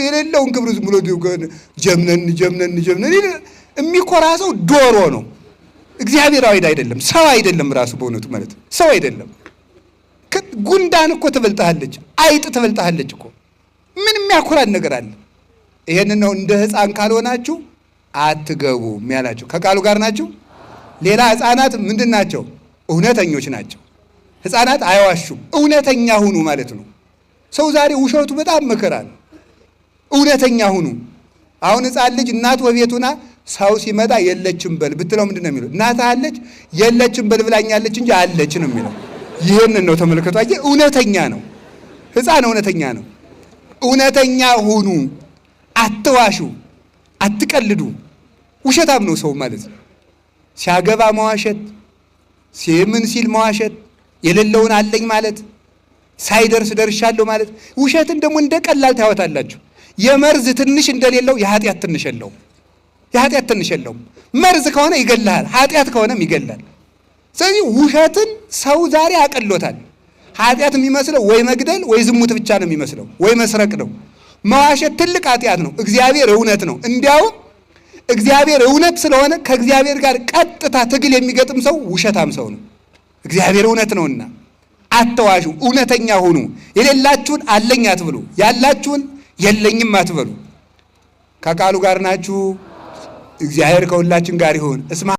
የሌለውን ክብር ዝም ብሎ ጀምነን ጀምነን ጀምነን የሚኮራ ሰው ዶሮ ነው። እግዚአብሔራዊ አይደለም፣ ሰው አይደለም። ራሱ በእውነቱ ማለት ሰው አይደለም። ጉንዳን እኮ ትበልጥሃለች፣ አይጥ ትበልጥሃለች እኮ። ምን የሚያኮራን ነገር አለ? ይሄንን ነው እንደ ሕፃን ካልሆናችሁ አትገቡም ያላችሁ። ከቃሉ ጋር ናችሁ። ሌላ ሕፃናት ምንድን ናቸው? እውነተኞች ናቸው። ሕፃናት አይዋሹም። እውነተኛ ሁኑ ማለት ነው። ሰው ዛሬ ውሸቱ በጣም መከራ ነው። እውነተኛ ሁኑ። አሁን ሕፃን ልጅ እናት ወቤቱና ሰው ሲመጣ የለችም በል ብትለው ምንድን ነው የሚለው? እናት አለች የለችም በል ብላኛለች እንጂ አለች ነው የሚለው። ይህንን ነው ተመልከቱ። አየህ፣ እውነተኛ ነው ሕፃን፣ እውነተኛ ነው። እውነተኛ ሁኑ፣ አትዋሹ፣ አትቀልዱ። ውሸታም ነው ሰው ማለት ነው። ሲያገባ መዋሸት፣ ምን ሲል መዋሸት፣ የሌለውን አለኝ ማለት፣ ሳይደርስ ደርሻለሁ ማለት። ውሸትን ደግሞ እንደ ቀላል ታዩታላችሁ። የመርዝ ትንሽ እንደሌለው የኃጢአት ትንሽ የለውም። የኃጢአት ትንሽ የለውም። መርዝ ከሆነ ይገልሃል፣ ኃጢአት ከሆነም ይገላል። ስለዚህ ውሸትን ሰው ዛሬ አቀሎታል። ኃጢአት የሚመስለው ወይ መግደል ወይ ዝሙት ብቻ ነው የሚመስለው፣ ወይ መስረቅ ነው። መዋሸት ትልቅ ኃጢአት ነው። እግዚአብሔር እውነት ነው። እንዲያውም እግዚአብሔር እውነት ስለሆነ ከእግዚአብሔር ጋር ቀጥታ ትግል የሚገጥም ሰው ውሸታም ሰው ነው። እግዚአብሔር እውነት ነውና አትዋሹ፣ እውነተኛ ሁኑ። የሌላችሁን አለኝ አትበሉ፣ ያላችሁን የለኝም አትበሉ። ከቃሉ ጋር ናችሁ። እግዚአብሔር ከሁላችን ጋር ይሁን። እስማ